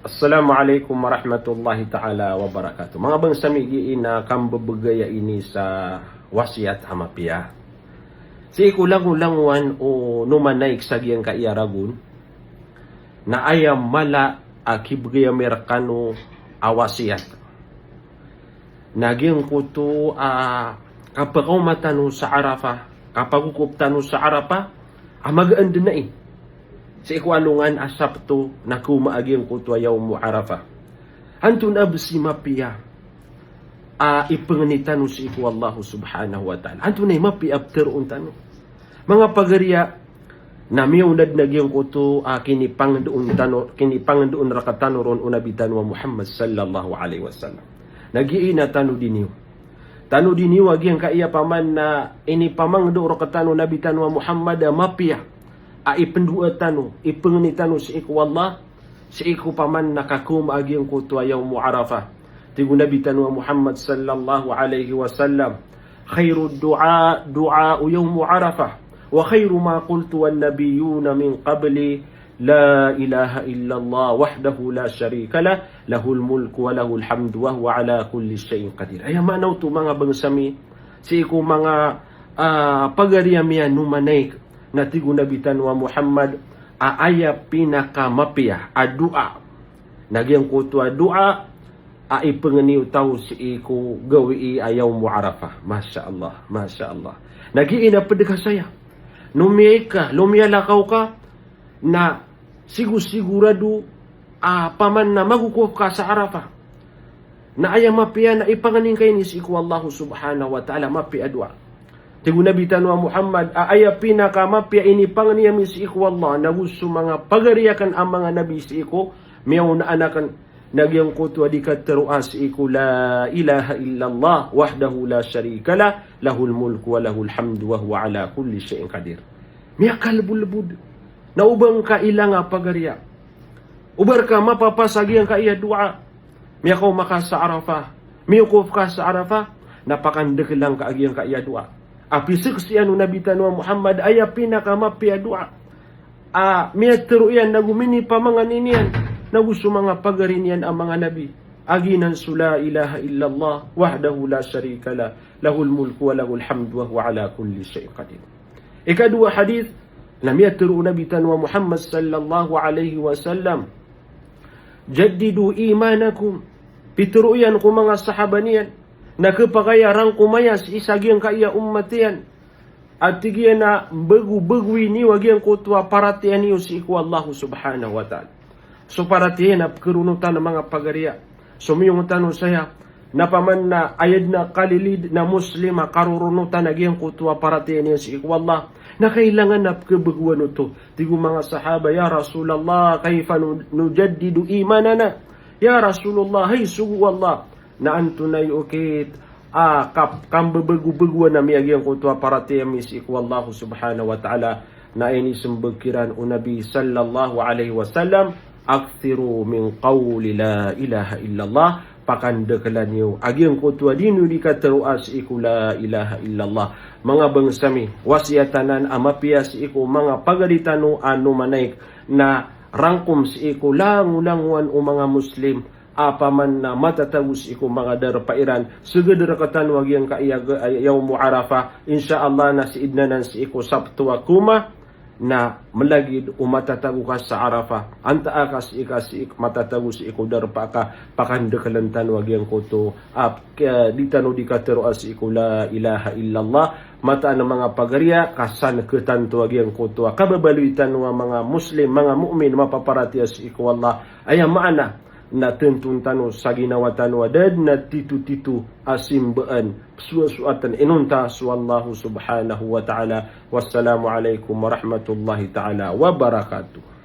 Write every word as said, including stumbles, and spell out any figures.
Assalamu alaikum warahmatullahi ta'ala wabarakatuh. Manga bangsa mi, gii na kambebegaya ini sa wasiyat a mapiya. Sii ko langolangowan o nomanaik sa giyangkaya ragon, na aya mala a kibegay ami rekano a wasiyat, na giyangkoto a kapakaoma tano sa Arafah, kapagokop tano sa Arafah, a magaan den ai. Sii ko alongan a Sabto na kaoma a giyangkoto a Yawmu Arafah. Antonaa bes i mapiya a ipengeni tano sii ko Allah subhanahu wa ta'ala? Antonaa i mapiya a peteroon tano? Manga pagariya, na miyaona den a giyangkoto a kinipangendoon tano, kinipangendoon rektano ron o Nabi tano a Muhammad sallallahu alaihi wasallam. Na gii na tanodi niyo. Tanodi niyo a giyangkaya paman na inipamangendo rektano o Nabi tano a Muhammad a mapiya a ipendoa tano, ipengeni tano sii ko Allah, sii ko paman na kakaoma a giyangkoto a Yawmu Arafah. Tig o Nabi tano a Muhammad sallallahu alaihi wasallam, "Khairud du'a, du'a'u yawmu Arafah, wa khairu ma qultu wan nabiyyuna min qabli, la ilaha illallah wahdahu la sharika lah, lahul mulku wa lahul hamdu wa huwa ala kulli shay'in qadir." Aya maana oto, manga bangsa mi, sii ko manga, ah, pagari ami a nomanaik, na tig o Nabi tano a Muhammad a aya pinakamapiya a doa na giyangkoto a doa a ipengeni o taw sii ko gawii a Yawmu Arafah. Masha Allah, masha Allah. Na gii na ped ka saya. Lomiyaik ka, lomiyalakaw ka, na sigo-sigorado a paman na magokop ka sa Arafah, na aya mapiya na ipangeni ngka ini sii ko Allah subhanahu wa ta'ala, mapiya a doa. Tig o Nabi tano a Muhammad a aya pinakamapiya a inipangeni ami sii ko Allah, nago so manga pagari aken a manga nabi sii ko miyaonaan aken, na giyangkoto a di kateroa sii ko la ilaha illallah wahdahu la sharika lah, lahul mulku wa lahul hamdu wa huwa ala kulli shay'in qadir. Miyakalebodlebod. Na o ba ngka ilanga pagariya, o ba reka mapapasa giyangkaya doa, miyakaoma ka sa Arafah, miyokop ka sa Arafah, na pakandekelan ka a giyangkaya doa a piseksian o Nabi tano a Muhammad a aya pinakamapiya a doa a miyatero iyan nago minipamangeni niyan nago so manga pagari niyan a manga nabi, a giyanan so la ilaha illallah wahdahu la sharika lah, lahul mulku wa lahul hamdu wa huwa ala kulli shay'in qadir. Ikadowa hadith, na miyatero o Nabi tano a Muhammad sallallahu alaihi wasallam, "Jaddidu imanakum." Pitero iyan ko manga sahaba niyan, na kepakay a rangkom aya sii sa giyangkaya ummat iyan, a tig iyan a mbagobagoy niyo a giyangkoto a paratiyaya niyo sii ko Allah subhanahu wa ta'ala. So paratiyaya na pekeronotan a manga pagariya. So miyong tano saya, na paman na aya den a kalilid na Muslim a karoronotan a giyangkoto a paratiyaya niyan sii ko Allah, na kailangan a pekebagoan oto. Tig o manga sahaba, "Ya Rasulullah, kaifa nu-, nujaddidu imanana?" Ya Rasulullah, hay sogo o Allah, na antonaa i okit a kap-, kambebagobagoan ami a giyangkoto a paratiyaya mi sii ko Allah subhanahu wa ta'ala? Na inisembag kiran o Nabi sallallahu alaihi wasallam, "Akthiru min qawli la ilaha illallah." Pakandekelan iyo a giyangkoto a di niyo di kateroa sii ko la ilaha illallah. Manga bangsa mi, wasiyat anan a mapiya sii ko manga pagari tano a nomanaik, na rangkom sii ko langolangowan o manga Muslim a paman na matatago sii ko manga darpa iran, seged rektano a giyangkaya ga-, Yawmu Arafah. Insha Allah na sii den anan sii ko Sabto a kaoma, na melagid o matatago ka sa Arafah. Antaa ka sii ka sii matatago sii ko darpa ka, pakandekelen tano a giyangkoto a, eh, di tano di kateroa sii ko la ilaha illallah. Mataan a manga pagariya, ka san ketanto a giyangkoto a kababaloy tano a manga Muslim, manga mu'min, mapaparatiyaya sii ko Allah. Aya maana na tenton tano sa ginawa tano a da den a titotito a simbaan, pesoasoaten inonta so Allah subhanahu wa ta'ala. Wassalamu alaikum warahmatullahi ta'ala wabarakatuh.